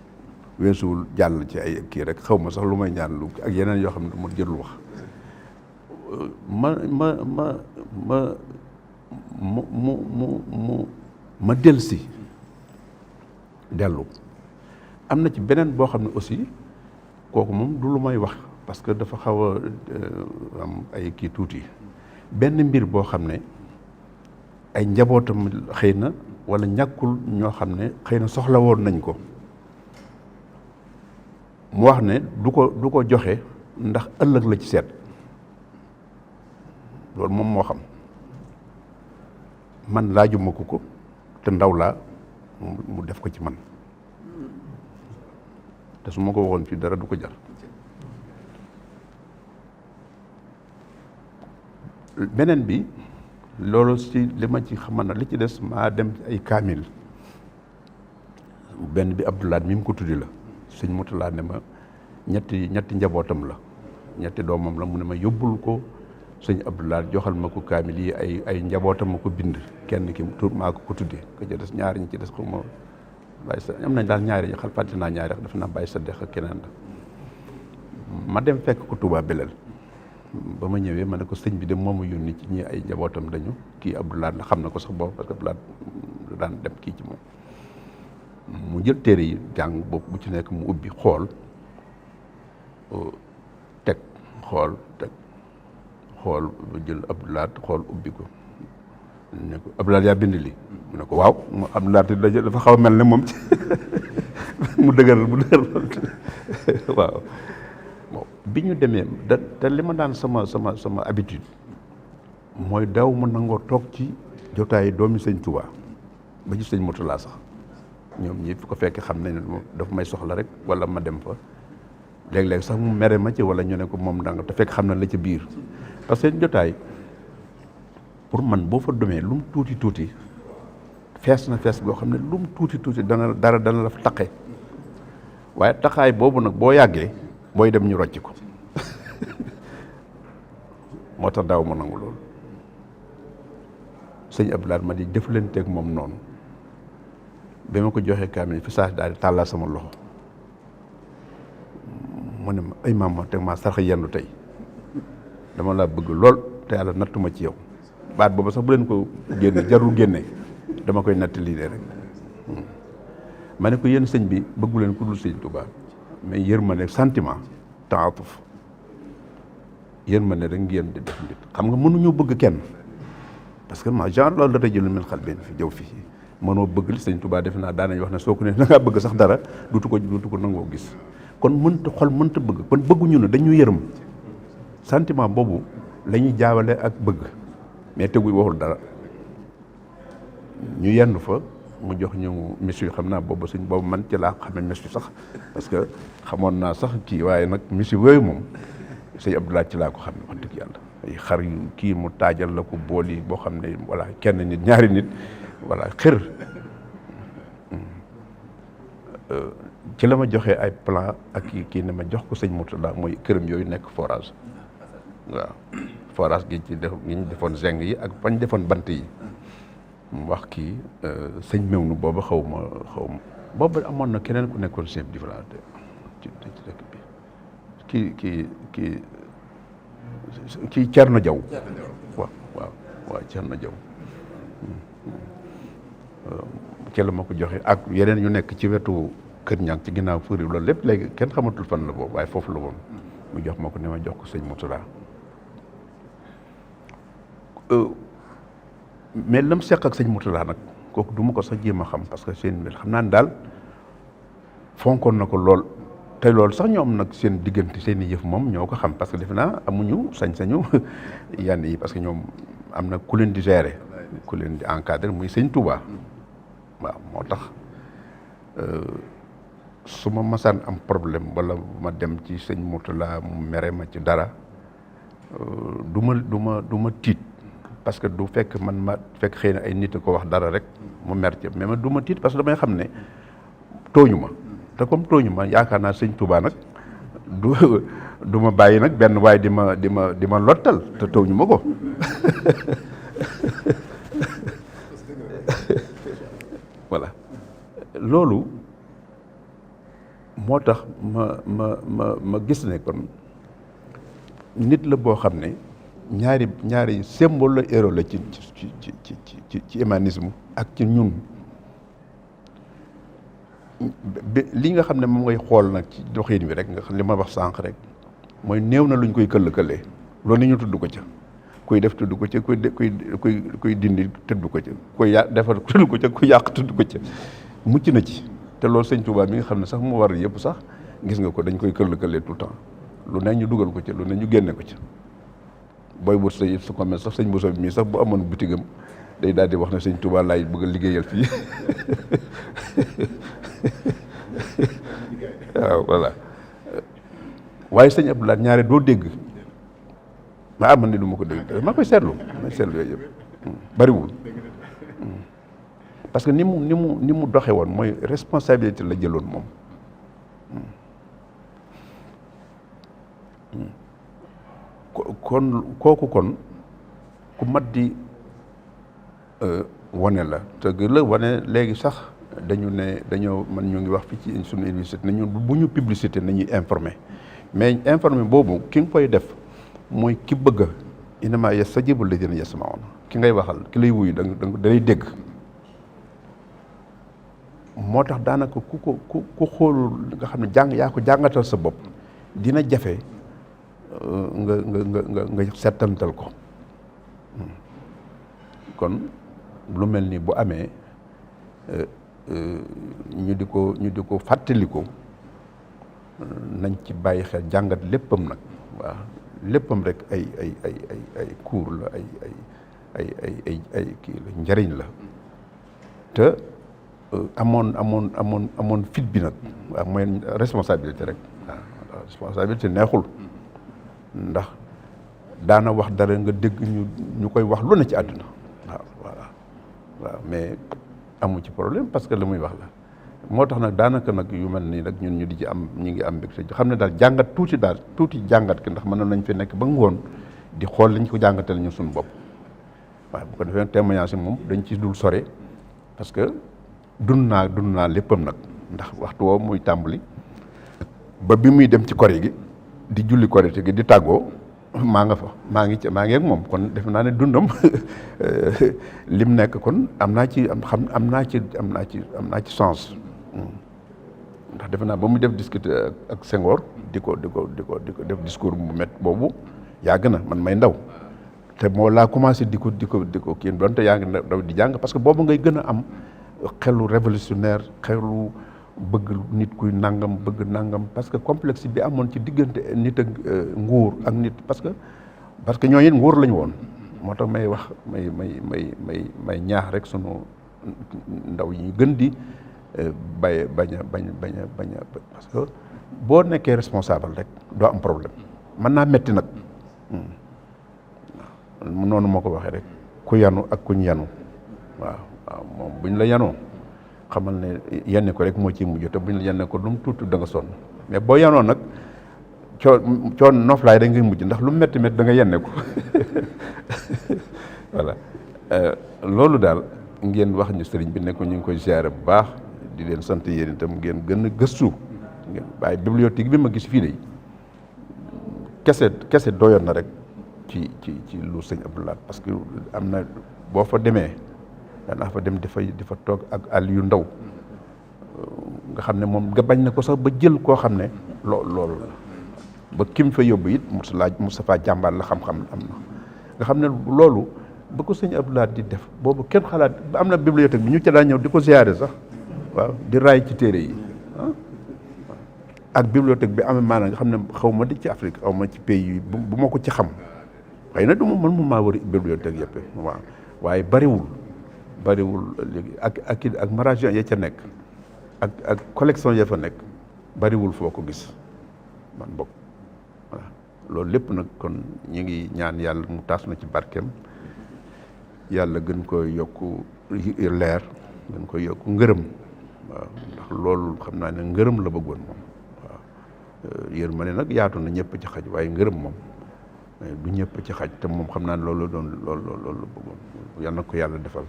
weesuwul jàll ci ay kii rek xaw ma sax lu may ñaan lu ak yeneen yoo xam ne mu jërul wax ma delsi dellu am na ci beneen boo xam ne aussi kooku moom du lu may wax parce que dafa xaw a am ay kii tuuti benn mbir boo xam ne ay njabootam xëy na wala ñàkkul ñoo xam ne xëy na soxla woon nañ ko mu wax ne du ko joxe ndax ëllëg la ci seet loolu moom moo xam man laajuma ko te ndaw laa mu def ko ci man te su ma ko waxoon fii dara du ko jar beneen bi loolu si li ma ci xamal na li ci des maa dem ay kaamil benn bi Abdoulaye mi mu ko tuddi la sëñ Moutala ne ma ñetti njabootam la ñetti doomam la mu ne ma yóbbul ko sëñ Abdoulaye joxal ma ko kaamil yi ay njabootam ma ko bind kenn ki tur maa ko tuddee ka ci des ñaari ñi ci des xaw ma bàyyi sa am nañ daal ñaari xal fàtte naa ñaari dafa naa bàyyi sa dex ak keneen la ma dem fekk ko Touba Belel ba ma ñëwee ma ne ko sëñ bi de moomu yónni ci ñi ay njabootam dañu kii Abdoulaye la xam na ko sax boobu parce que Abdoulaye daan dem kii ci moom mu jël téere yi jàng boobu bu ci nekk mu ubbi xool teg xool jël Abdoulaye xool ubbi ko ne ko Abdoulaye yaa bind lii mu ne ko waaw mu Abdoulaye dafa xaw a mel ne moom ci mu dëgëral waaw bi ñu demee te li ma daan sama habitude mooy daw ma nangoo toog ci jotaayu doomi sëñ Touba ba ci sëñ Moutala sax ñoom ñi fi ko fekk xam nañ ne dafa may soxla rek wala ma dem fa léeg-léeg sax mu mere ma ci wala ñu ne ko moom danga te fekk xam na la ca biir parce que jotaay pour man boo fa demee lu mu tuuti fees na fees goo xam ne lu mu tuuti dana la fa taqe waaye taxaay boobu nag boo yàggee booy dem ñu rocc ko moo tax daaw ma nangu loolu sëñ Abdoulaye ma di jëflanteeg moom noonu ba ma ko joxee kaamil fi saa daal di tàllal sama loxo mu ne ma ay maam teg maa sarx yendu tey dama laa bëgg lool te yàlla nattuma ci yow baat boobu sax bu leen ko génne jarul génne dama koy natt lii de rek ma ne ko yéen sëñ bi bëggu leen ku dul sëñ Touba mais yërmande sentiment taatuf yërmande rek ngeen di def nit xam nga mënuñoo bëgg kenn parce que ma genre loolu da jël min xal benn fi jëw fii mënoo bëgg li sëñ Touba def naa daanañ wax ne soo ko ne da ngaa bëgg sax dara duutu ko nangoo gis kon mënta bëgg kon bëgguñu ne dañu yërëm sentiment boobu la ñuy jaawale ak bëgg mais tegu waxul dara ñu yenn fa mu jox ñu miss yu xam naa boobu sëñ boobu man ci laa xamee miss yu sax parce que xamoon naa sax kii waaye nag miss yu yooyu moom sëñ Abdoulaye ci laa ko xam ne wax dëgg yàlla ay xar yu kii mu taajal la ko bool yi boo xam ne voilà kenn nit ñaari nit voilà xër ci la ma joxee ay plan ak kii ne ma jox ko sëñ Moutala mooy këram yooyu nekk forage waaw forage gi ci def gi ñu defoon zinc yi ak bañ defoon bant yi mu wax kii sëñ Mewnu boobu xaw ma boobu amoon na keneen ku nekkoon chef du village ci dëkk bi kii Thierno Diaw waaw Thierno Diaw ci la ma ko joxe ak yeneen ñu nekk ci wetu kër ñang ci ginnaaw fuuri loolu lépp léegi kenn xamatul fan la boobu waaye foofu la woon mu jox ma ko ne ma jox ko sëñ Moutala mais lam seq ak sëñ Moutala nag kooku du ma ko sax jéem a xam parce que seen mbir xam naa ne daal fonkoon na ko lool te loolu sax ñoom nag seen diggante seen i yëf moom ñoo ko xam parce que defe naa amuñu sañ-sañu yenn yi parce que ñoom am na ku leen di gérer ku leen di encadrer muy sëñ Touba waaw moo tax su ma masaan am problème wala ma dem ci sëñ Moutala mu mere ma ci dara du ma tiit parce que du fekk man ma fekk xëy na ay nit a ko wax dara rek mu mer ci mais man du ma tiit parce que damay xam ne tooñu ma te comme tooñu ma yaakaar naa sëñ Touba nag du ma bàyyi nag benn waaye di ma lottal te tooñu ma ko loolu moo tax ma gis ne kon nit la boo xam ne ñaari symbole la héros la ci humanisme ak ci ñun li nga xam ne moom ngay xool nag ci doxin bi rek nga xam li ma wax sànq rek mooy néew na luñ koy këll-këllee loolu ni ñu tudd ko ca kuy def tudd ko ca kuy dindi tudd ko ca kuy defar tudd ko ca kuy yàq tudd ko ca mucc na ci te loolu sëñ Touba mi nga xam ne sax mu war yëpp sax gis nga ko dañ koy këll-këllee tout le temps lu ne ñu dugal ko ca lu ne ñu génne ko ca booy wut sa su ko mel sax sëñ Bousso bi mii sax bu amoon bitigam day daal di wax ne sëñ Touba laay bëgg a liggéeyal fii waaw voilà waaye sëñ Abdoulaye ñaare doo dégg man ni du ma ko dégg maa koy seetlu yooyu yëpp bariwul parce que ni mu doxe woon mooy responsabilité la jëloon moom kon kooku kon ku mat di wane la te la wane léegi sax dañoo man ñu ngi wax fii ci suñu université nañu bu ñu publicité nañuy informer mais informer boobu ki nga koy def mooy ki bëgg innamaa yastajiibu llaziina yasma'uuna ki ngay waxal ki lay wuyu da lay dégg moo tax daanaka ku xoolul nga xam ne yaa ko jàngatal sa bopp dina jafe nga settantal ko kon lu mel ni bu amee ñu di ko fàttaliku nañ ci bàyyi xel jàngat léppam nag waaw léppam rek ay cours la ay kii la njariñ la te amoon fit bi nag waaw mooy responsabilité rek waaw responsabilité neexul ndax daana wax dara nga dégg ñu koy wax lu ne ci àdduna waaw voilà waaw mais amu ci problème parce que la muy wax la moo tax nag daanaka nag yu mel nii nag ñun ñu di ci am ñu ngi am mbégte xam ne daal jàngat tuuti jàngat ki ndax mën nañ fi nekk ba ngoon di xool liñ ko jàngatal ñu suñu bopp waaw bu ko defee témoignage moom dañ ci dul sore parce que dund naa léppam nag ndax waxtu woo muy tàmbali ba bi muy dem ci kori gi di julli korite gi di tàggoo maa ngi ak moom kon def naa ne dundam lim nekk kon am naa ci sens ndax defe naa ba muy def discuter ak Senghor di ko def discours bu met boobu yàgg na man may ndaw te moo laa commencé di ko kii doonte yaa ngi ndaw di jàng parce que boobu ngay gën a am xelu révolutionnaire xelu bëgg nit kuy nangam bëgg nangam parce que complexe bi amoon ci diggante nit ak nguur ak nit parce que ñooñu it nguur lañu woon moo tax may wax may ñaax rek sunu ndaw yi gën di bañ a parce que boo nekkee responsable rek doo am problème mën naa metti nag noonu moo ko waxee rek ku yanu ak kuñ yanu waaw moom buñ la yanoo xamal ne yenn ko rek moo ciy mujj te buñ la yenn ko lu mu tuuti da nga sonn mais boo yanoo nag coon noflaay da ngay mujj ndax lu mu métti da nga yenne ko voilà loolu daal ngeen wax ñu sëriñ bi ne ko ñu ngi koy ziare bu baax di leen sant yéen itam ngeen gën a gëstu ngeen waaye bibliothèque bi ma gis fii de kese doyoon na rek ci lu sëñ Abdoulaye parce que am na boo fa demee danaa fa dem di fa toog ak àll yu ndaw nga xam ne moom nga bañ na ko sax ba jël koo xam ne loolu la ba kim fa yóbbu it Moustapha jàmbaar la xam-xam am na nga xam ne loolu ba ko sëñ Abdoulaye di def boobu kenn xalaat ba am na bibliothèque bi ñu ca daa ñëw di ko ziyaare sax waaw di raay ci téere yi ak bibliothèque bi amee maanaam nga xam ne xaw ma di ci Afrique xaw ma ci pays yi bu ma ko ci xam xëy na du ma mën mu maa war a bibliothèque yëpp waaw waaye bariwul léegi ak maragin ya ca nekk ak collection ya fa nekk bariwul foo ko gis man bokk voilà loolu lépp nag kon ñu ngi ñaan yàlla mu taas na ci barkeem yàlla gën koy yokk leer gën koy yokk ngërëm waaw ndax loolu xam naa ne ngërëm la bëggoon moom waaw yërmande nag yaatu na ñëpp ci xaj waaye ngërëm moom du ñëpp ci xaj te moom xam naa ne loolu la bëggoon yal na ko yàlla defal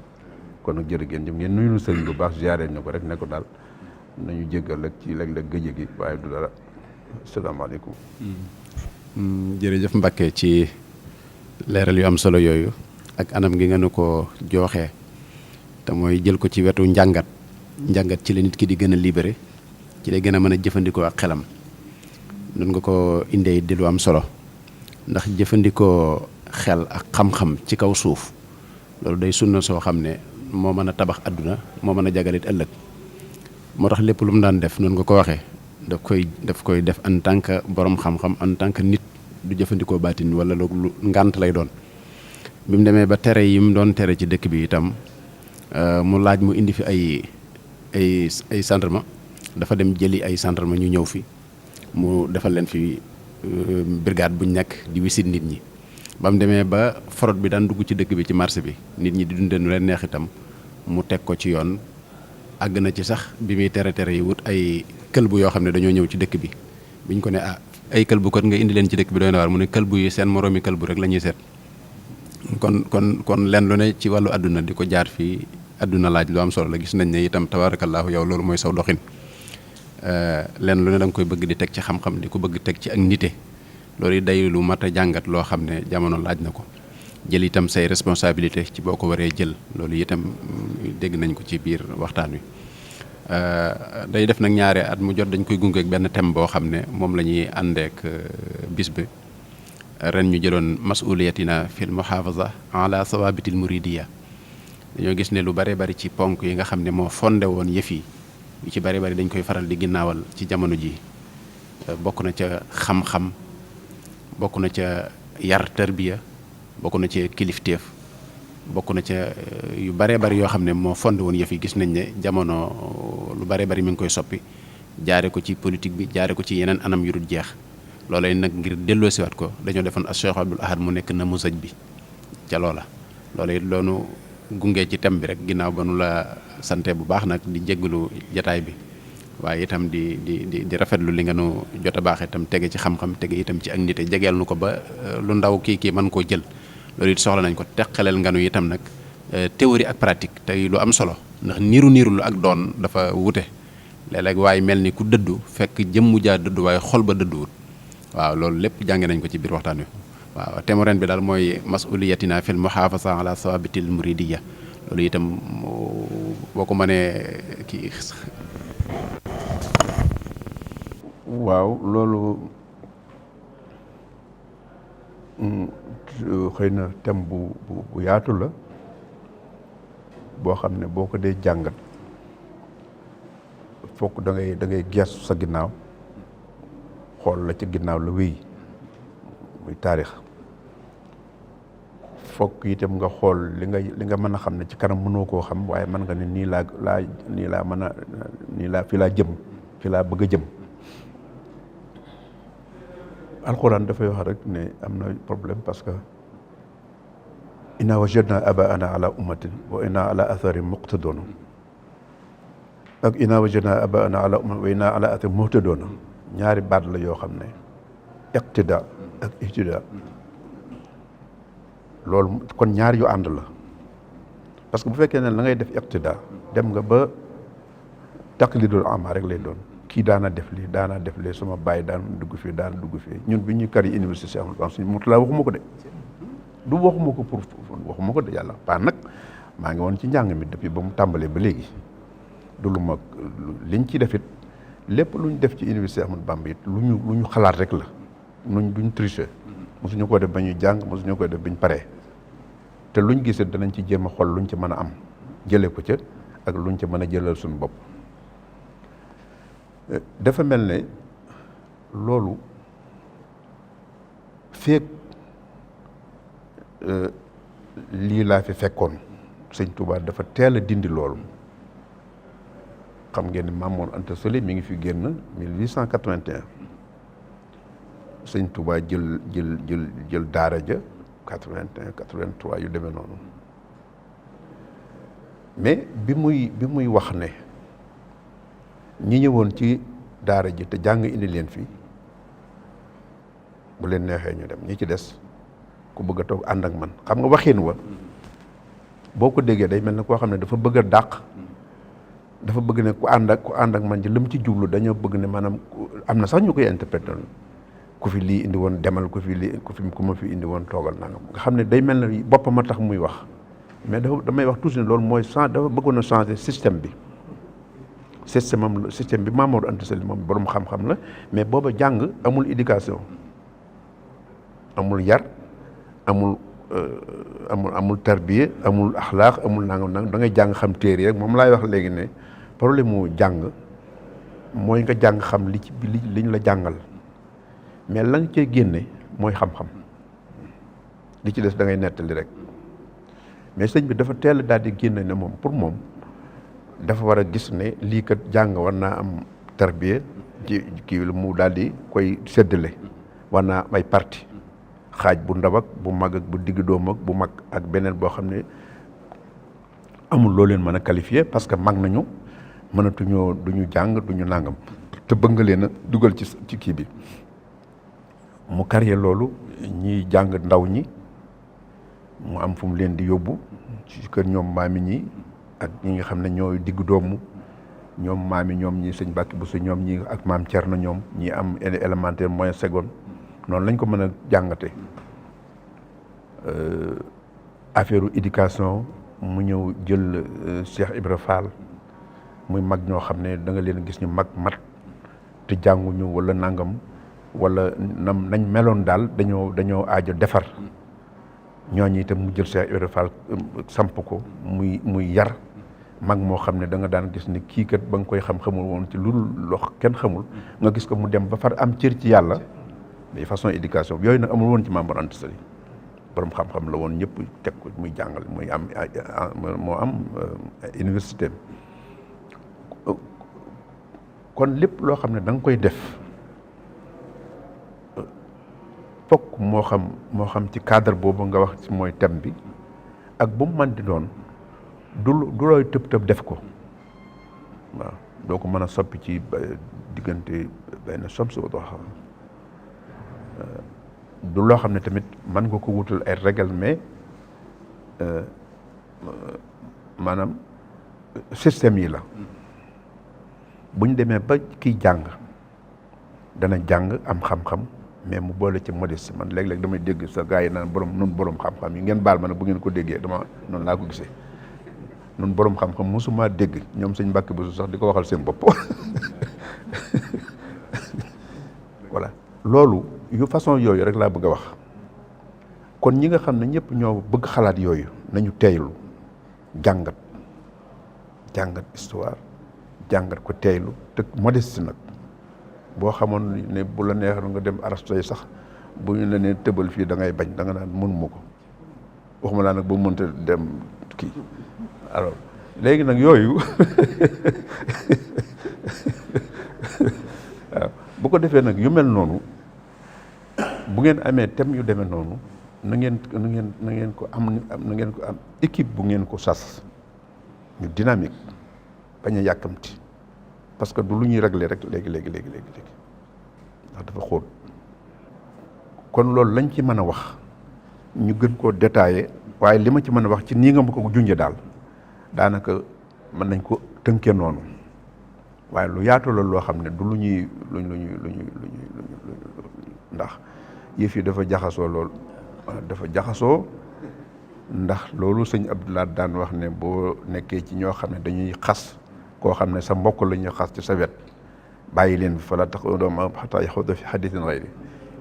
kon nag jërë ngeen jëf ngeen nuyu sëriñ bu baax ziaré ñu ko rek ne ko daal nañu jéggal rek ci léeg-léeg gëj gi waaye du dara. asalaamaaleykum. jërëjëf Mbacke ci leeral yu am solo yooyu ak anam gi nga nu ko jooxee te mooy jël ko ci wetu njàngat ci la nit ki di gën a libéré ci lay gën a mën a jëfandikoo ak xelam nun nga ko indee di lu am solo ndax jëfandikoo xel ak xam-xam ci kaw suuf loolu day sunna soo xam ne moo mën a tabax àdduna moo mën a jagalit ëllëg moo tax lépp lu mu daan def noonu nga ko waxee daf koy def en tant que borom xam-xam en tant que nit du jëfandikoo baatin wala lu ngànt lay doon bi mu demee ba tere yi mu doon tere ci dëkk bi itam mu laaj mu indi fi ay gendarme dafa dem jëli ay gendarme ñu ñëw fi mu defal leen fi brigade buñ nekk di wisit nit ñi ba mu demee ba forot bi daan dugg ci dëkk bi ci marché bi nit ñi di dundee nu leen neex itam mu teg ko ci yoon àgg na ci sax bi muy tere yi wut ay këlbu yoo xam ne dañoo ñëw ci dëkk bi biñ ko ne ay këlbu kon nga indi leen ci dëkk bi doy na waar mu ne këlbu yi seen moroomi këlbu rek la ñuy seet kon leen lu ne ci wàllu àdduna di ko jaar fii àdduna laaj lu am solo la gis nañ ne itam tabaarakallaahu yow loolu mooy saw doxin leen lu ne da nga koy bëgg di teg ci xam-xam di ko bëgg teg ci ak nite loolu day lu mat a jàngat loo xam ne jamono laaj na ko jël itam say responsabilité ci boo ko waree jël loolu itam dégg nañ ko ci biir waxtaan wi day def nag ñaare at mu jot dañ koy gungeek benn thème boo xam ne moom la ñuy àndeek bis bi ren ñu jëloon masuliyatina fil muhafaza ala sawabitil muridiya dañoo gis ne lu bare bari ci ponk yi nga xam ne moo fondé woon yëf yi yu ci bare bari dañ koy faral di ginnaawal ci jamono ji bokk na ca xam-xam bokk na ca yar tarbiya bokk na ca kilifteef bokk na ca yu bare bari yoo xam ne moo fondé woon yëf yi gis nañ ne jamono lu bare bari mi ngi koy soppi jaare ko ci politique bi jaare ko ci yeneen anam yu dul jeex loolay nag ngir delloosiwaat ko dañoo defoon as Cheikh Abdoul Ahad mu nekk na musaj bi ca loola loolu it loonu gungee ci thème bi rek ginnaaw ba nu la sante bu baax nag di jéggalu jataay bi waaye itam di rafetlu li nga nu jot a baax itam tege ci xam-xam tege itam ci ak nite jegeel nu ko ba lu ndaw kii mën koo jël loolu it soxla nañ ko teqaleel nga nu itam nag théorie ak pratique tey lu am solo ndax niiru ak doon dafa wute léeg-léeg waaye mel ni ku dëddu fekk jëmmu jaa dëddu waaye xol ba dëdduwut waaw loolu lépp jànge nañ ko ci biir waxtaan wi waaw thème ren bi daal mooy masuliyatina fil muhafaza ala sawabitil muridiya loolu itam boo ko mënee kii. waaw loolu xëy na thème bu yaatu la boo xam ne boo ko dee jàngat fokk da ngay gestu sa ginnaaw xool la ci ginnaaw la wéy muy taarix fokk itam nga xool li nga mën a xam ne ci kanam mënoo koo xam waaye mën nga ne nii laa mën a fii laa jëm fii laa bëgg a jëm alxuraan dafay wax rek ne am na problème parce que inna wajadna abaana ala ummatin wa inna ala athari muqtaduna ak inna wajadna abaana ala ummatin wa inna ala athari muqtaduna ñaari baat la yoo xam ne iqtida ak ihtida loolu kon ñaar yu ànd la parce que bu fekkee ne la ngay def iqtida dem nga ba taqlidul ama rek lay doon kii daana def lii sama bàyyi daan dugg fii ñun bi ñuy kari université Cheikh Ahmadou Bamba mu talaa waxuma ko de du waxuma ko pour waxuma ko de yàlla paa nag maa ngi woon ci njàng mi depuis ba mu tàmbalee ba léegi du lu ma liñ ci def it lépp lu ñu def ci université Cheikh Ahmadou Bamba it lu ñu xalaat rek la duñ tricher mosuñu ko def ba ñuy jàng mosuñu ko def biñ paree te luñ gisee danañ ci jéem a xool luñ ci mën a am jëlee ko ca ak luñ ci mën a jëlal suñu bopp dafa mel ne loolu feek lii laa fi fekkoon sëñ Touba dafa teel a dindi loolu xam ngeen ne Maam Mor Anta Sali mi ngi fi génn 1881 sëñ Touba jël daara ja 81 83 yu demee noonu mais bi muy wax ne ñi ñëwoon ci daara ji te jàng indi leen fii bu leen neexee ñu dem ñi ci des ku bëgg a toog ànd ak man xam nga waxin wa boo ko déggee day mel ne koo xam ne dafa bëgg a dàq, dafa bëgg ne ku ànd ak man ji li mu ci jublu dañoo bëgg ne maanaam am na sax ñu koy interpréter ku fi lii indi woon demal, ku ma fi indi woon toogal nangam, nga xam ne day mel ne boppam a tax muy wax. mais damay wax toujours ne loolu mooy dafa bëggoon a changer système bi. système bi Maam Mor Anta Sali moom borom xam-xam la, mais booba jàng amul éducation, amul yar, amul tarbiya, amul axlaaq, amul nangam da ngay jàng xam téere rek. moom laay wax léegi ne problème mu jàng mooy nga jàng xam liñ la jàngal, mais la nga cee génne mooy xam-xam, li ci des da ngay nettali rek. mais sëñ bi dafa teel daal di génne ne moom pour moom dafa war a gis ne lii kat jàng war naa am tarbiya ci kii mu daal di koy séddale, war naa am ay parti, xaaj bu ndaw ak bu mag ak bu digg doom ak bu mag ak beneen boo xam ne amul loo leen mën a qualifier parce que mag nañu, mënatuñoo duñu jàng duñu nàngam, te bëgg nga leen a dugal ci kii bi. mu carrière loolu ñiy jàng ndaw ñi mu am fu mu leen di yóbbu ci kër ñoom maami ñi ak ñi nga xam ne ñooy diggu doomu, ñoom maami ñoom ñi sëñ Mbàkke Buso ñoom ñi ak maam Cerno ñoom ñi am élémentaire moyen seconde. noonu lañ ko mën a jàngate. Affaire éducation mu ñëw jël Cheikh Ibra Fall muy mag ñoo xam ne da nga leen gis ñu mat te jànguñu wala nangam wala nañ meloon daal dañoo aajo defar. ñooñu itam mu jël Cheikh Ibra Fall samp ko muy yar mag moo xam ne da nga daan gis ne kii kat ba nga koy xamul woon ci lu lox kenn xamul, nga gis ko mu dem ba far am cër ci yàlla. mais façon éducation yooyu nag amul woon ci Maam Mor Anta Sali, borom xam-xam la woon, ñëpp teg ko muy jàngal, muy am moo am université. kon lépp loo xam ne da nga koy def fokk moo xam ci cadre boobu nga wax ci mooy thème bi ak bu mu mën di doon du looy tëb def ko waaw, doo ko mën a soppi ci diggante benn somsi wa duha. du loo xam ne tamit mën nga ko wutal ay règle, mais maanaam système yi la. bu ñu demee ba kiy jàng dana jàng am xam-xam, mais mu boole ci modeste. man léeg-léeg damay dégg sa gars yi naan borom xam-xam yi ngeen baal ma ne bu ngeen ko déggee dama noonu laa ko gisee. nun borom xam-xam mosuma dégg ñoom sëñ Mbàkke Buso sax di ko waxal seen bopp. voilà loolu yu façon yooyu rek laa bëgg a wax. kon ñi nga xam ne ñëpp ñoo bëgg xalaat yooyu nañu teeylu jàngat histoire, jàngat ko teeylu te modeste nag. boo xamoon ne bu la neexoon nga dem arasto yi sax bu ñu la nee tëbal fii da ngay bañ, da nga naan mënuma ko, waxuma laa nag ba mënta dem kii. alors léegi nag yooyu waaw bu ko defee nag yu mel noonu bu ngeen amee thème yu demee noonu na ngeen ko am équipe bu ngeen ko sas ñu dynamique, bañ a yàkkamti, parce que du lu ñuy régler rek léegi ndax dafa xóot. kon loolu lañ ci mën a wax ñu gën koo détaillé, waaye li ma ci mën a wax ci nii nga ma ko junjee daal daanaka mën nañ ko tënkee noonu, waaye lu yaatu la loo xam ne du lu ñuy ndax yëf yi dafa jaxasoo lool. dafa jaxasoo ndax loolu sëñ Abdoulaye daan wax ne boo nekkee ci ñoo xam ne dañuy xas koo xam ne sa mbokk la ñuy xas ci sa wet, bàyyi leen fi fala taqudu ma'ahum hattaa yaxuudu fi hadiisin ghayrihi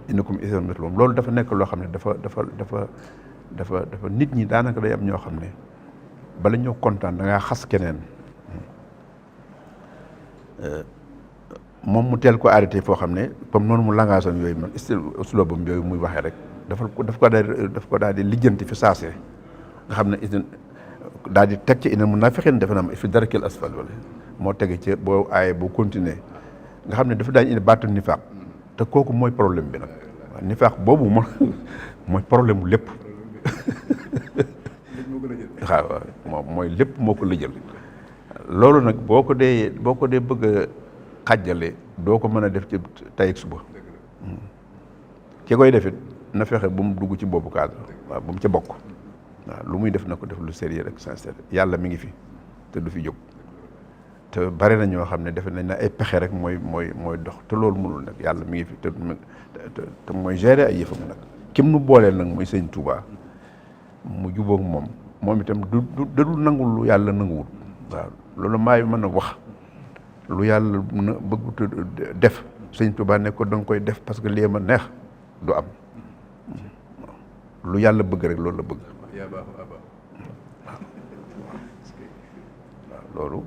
innakum idhan mithluhum. loolu dafa nekk loo xam ne dafa nit ñi daanaka day am ñoo xam ne bala ñoo kontaan da ngaa xas keneen moom mu teel ko arrêté foo xam ne comme noonu mu langage am yooyu man uslubam yooyu muy waxee rek daf ko daal di lijjanti fi saase nga xam ne idin daal di teg ci inal munaafiqiin defe naa fi darkil asfal wala moo tege ci boo aaye boo continuer nga xam ne dafa daañu indi baatu nifaaq te kooku mooy problème bi nag. waaw nifaaq boobu mooy problème mu lépp waaw moom mooy lépp moo ko lëjal. loolu nag boo ko dee bëgg a xàjjale doo ko mën a def ci tey ak suba ki koy defit na fexe bu mu dugg ci boobu cadre waaw bu mu ca bokk waaw lu muy def na ko def lu sérieux rek sincère. yàlla mi ngi fi te du fi jóg te bare na ñoo xam ne defe nañ ne ay pexe rek mooy dox te loolu mënul nag yàlla mi ngi fi te mooy gérer ay yëfam nag. kim nu booleel nag muy sëñ Touba mu jubóog moom itam du nangul lu yàlla nanguwul. waaw loolu maay mën a wax lu yàlla na bëggut def sëñ Touba ne ko danga koy def parce que lii ma neex du am lu yàlla bëgg rek loolu la bëgg. waaw loolu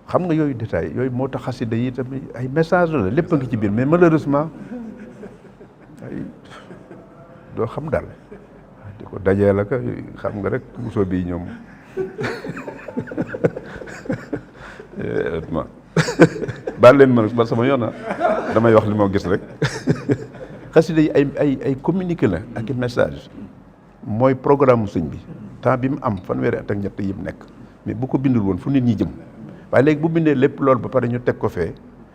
xam nga yooyu détail yooyu moo tax xasida yi tamit ay message la lépp a ngi ci biir mais malheureusement ay doo xam daal di ko dajee la ka xam nga rek musoo bii ñoom baal leen ma ba sama yoon damay wax li moo gis rek xasida yi ay communiqué la ak i message mooy programme sëñ bi temps bi mu am fanweeri at ak ñett yi mu nekk mais bu ko bindul woon fu nit ñi jëm waaye léegi bu bindee lépp loolu ba pare ñu teg ko fee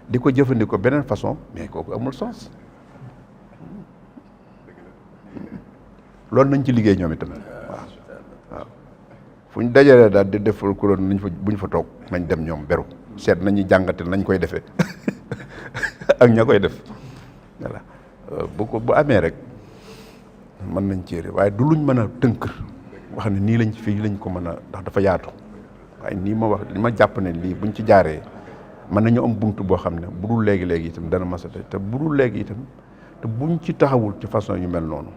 di ko jëfandikoo beneen façon mais kooku amul sens loolu nañ ci liggéey ñoom itam waaw fu ñu dajalee daal di def kuréel nañ fa bu ñu fa toog nañ dem ñoom beru seet nañu jàngate nañ koy defee ak ña koy def voilà bu amee rek mën nañ céere waaye du luñ mën a tënk wax ne nii lañ fii lañ ko mën a ndax dafa yaatu waaye nii ma wax li ma jàpp ne lii buñ ci jaaree mën nañu am buntu boo xam ne bu dul léegi itam dana masate te bu dul léegi itam te buñ ci taxawul ci façon yu mel noonu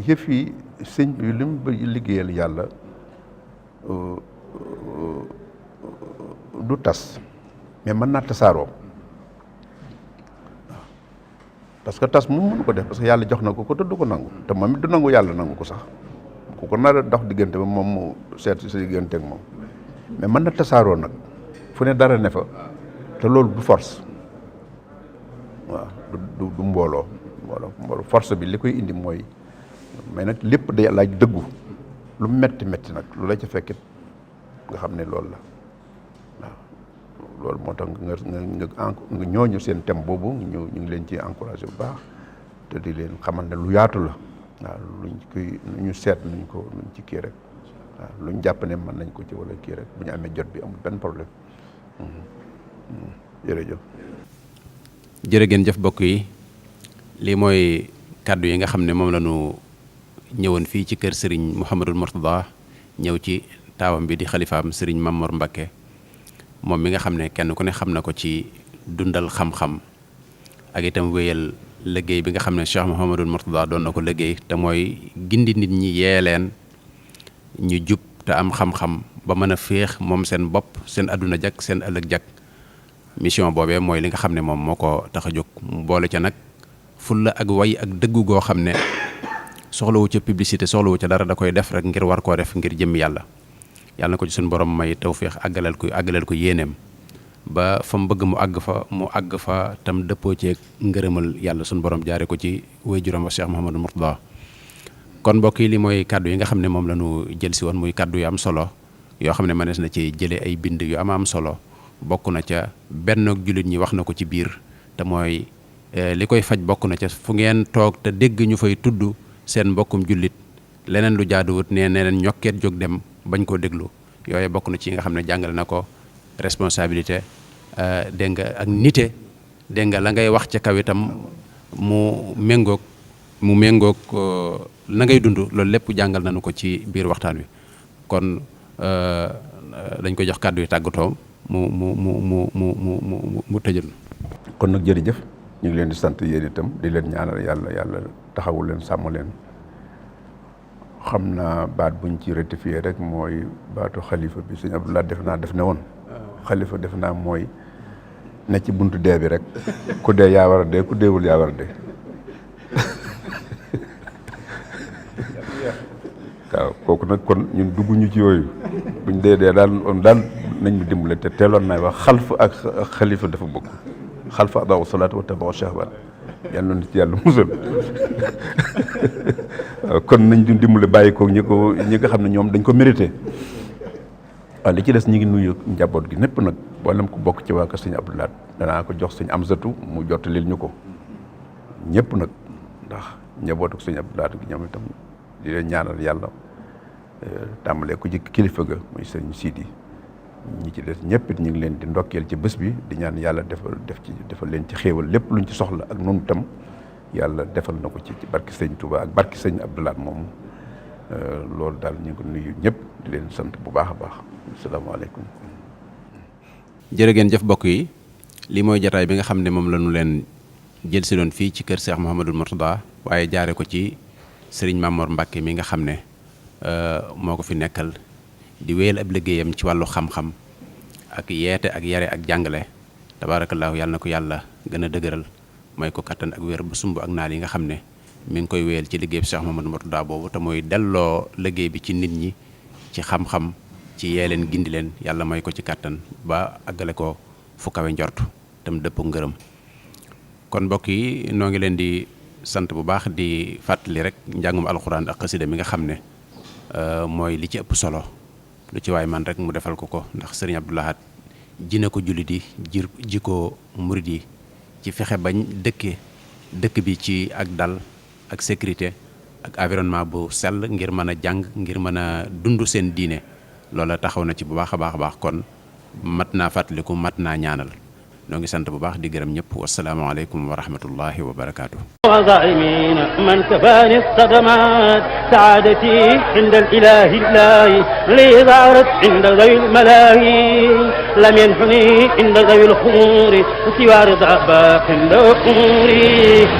yëf yi sëñ bi li mu liggéeyal yàlla du tas mais mën naa tasaaroo parce que tas moom mënu ko def parce que yàlla jox na ko te du ko nangu te moom it du nangu yàlla nangu ko sax ku ko nar a dox diggante ba moom mu seet sa diggante ak moom mais mën na tasaaroo nag fu ne dara ne fa te loolu du force waaw du mbooloo force bi li koy indi mooy mais nag lépp day laaj dëggu lu metti nag lu la ca fekkit nga xam ne loolu la waaw loolu moo tax nga ñooñu seen thème boobu ñu ngi leen ci encouragé bu baax te di leen xamal ne lu yaatu la waaw luñ koy ñu seet nuñ ci kii rek waaw luñ jàpp ne mën nañ ko ci wala kii rek bu ñu amee jot bi amul benn problème jërëjëf. jërë ngeen jëf mbokk yi lii mooy kàddu yi nga xam ne moom la ñu ñëwoon fii ci kër Serigne Mouhamadul Mourtada ñëw ci taawam bi di xalifaam Serigne Mamor Mbakke moom mi nga xam ne kenn ku ne xam na ko ci dundal xam-xam ak itam wéyal liggéey bi nga xam ne Cheikh Mouhamadul Mourtada doon na ko liggéey te mooy gindi nit ñi yee leen ñu jub te am xam-xam ba mën a féex moom seen bopp seen adduna jag seen ëllëg jag mission boobee mooy li nga xam ne moom moo ko tax a jóg boole ca nag fulla ak way ak dëggu goo xam ne soxlawu ca publicité soxlawu ca dara da koy def rek ngir war koo def ngir jëm yàlla na ko ci suñu borom may tawféex àggaleel ko yéeneem ba fa mu bëgg mu àgg fa tam dëppoo ceeg ngërëmal yàlla suñu borom jaare ko ci waajuram wa Cheikh Mouhamadou Mourtada kon mbokk yi li mooy kaddu yi nga xam ne moom la ñu jël si woon muy kaddu yu am solo yoo xam ne mënees na ci jëlee ay bind yu am solo bokk na ca benn jullit ñi wax na ko ci biir te mooy li koy faj bokk na ca fu ngeen toog te dégg ñu fay tudd seen mbokkum jullit leneen lu jaaduwut nee leen ñokkeet jóg dem bañ koo déglu yooyu bokk na ci nga xam ne jàngale na ko responsabilité dégg nga ak nite dégg nga la ngay wax ca kaw itam mu méngoog na ngay dund loolu lépp jàngal nañu ko ci biir waxtaan wi kon dañ ko jox kàddu yi tàggatoo mu tëjal. kon nag jërëjëf ñu ngi leen di sant yéen itam di leen ñaanal yàlla taxawul leen sàmm leen xam naa baat buñ ci rectifier rek mooy baatu xalifa bi sëñ Abdoulaye def ne woon xalifa def naa mooy ne ci buntu dee bi rek ku dee yaa war a dee ku deewul yaa war a dee waaw kooku nag kon ñun dugguñu ci yooyu buñ dee daal nañ ñu dimbale te teeloon naay wax xalf ak xalifa dafa bokk xalfa adaau salaatu wa tabau shahban yàlla na ci yàlla musal kon nañ ñu dimbale bàyyi ko ñi nga xam ne ñoom dañ ko mérité waaw li ci des ñi ngi nuyu njaboot gi népp nag boolem ko bokk ci waa kër sëñ Abdoulaye danaa ko jox sëñ Amsatu mu jottalil ñu ko ñëpp nag ndax njabootu sëñ Abdou Lahad gi ñoom itam di leen ñaanal yàlla tàmbalee ko ci kilifa ga muy sëñ Sidi ñi ci des ñëpp it ñu ngi leen di ndokkeel ci bés bi di ñaan yàlla defal leen ci xéewal lépp luñ ci soxla ak noonu tam yàlla defal na ko ci barki sëñ Touba ak barki sëñ Abdou Lahad moomu loolu daal ñu ngi ko nuyu ñëpp di leen sant bu baax a baax asalaamaaleykum. jërë ngeen jëf mbokk yi lii mooy jataay bi nga xam ne moom la ñu leen jël si doon fii ci kër Cheikh Mouhamadul Mourtada waaye jaare ko ci Serigne Mamor Mbacke mi nga xam ne moo ko fi nekkal di wéyal ab liggéeyam ci wàllu xam-xam ak yeete ak yare ak jàngale tabaarakallaahu yàlla na ko yàlla gën a dëgëral mooy ko kattan ak wér bu sumb ak naal yi nga xam ne mi ngi koy wéyal ci liggéey bi Cheikh Mouhamadul Mourtada boobu te mooy delloo liggéey bi ci nit ñi ci xam-xam ci yee leen gindi leen yàlla may ko ci kattan ba àggale ko fu kawe njort tam dëpp ngërëm kon mbokk yi noo ngi leen di sant bu baax di fàttali rek njàngum alxuraan ak xasida mi nga xam ne mooy li ci ëpp solo lu ci waay man rek mu defal ko ndax sëriñ Abdou Lahad ji na ko jullit yi ji ko murid yi ci fexe bañ dëkk bi ci ak dal ak sécurité ak environnement bu sell ngir mën a jàng ngir mën a dund seen diine loola taxaw na ci bu baax a baax kon mat naa fàttaliku mat naa ñaanal noo ngi sant bu baax di gërëm ñëpp wasalaamaaleykum wa rahmatullahi wa barakaatu. وظالمين من كفاني الصدمات سعادتي عند الإله الله لي ظهرت عند ذوي الملاهي لم ينحني عند ذوي الخمور سوى رضا باق عند أموري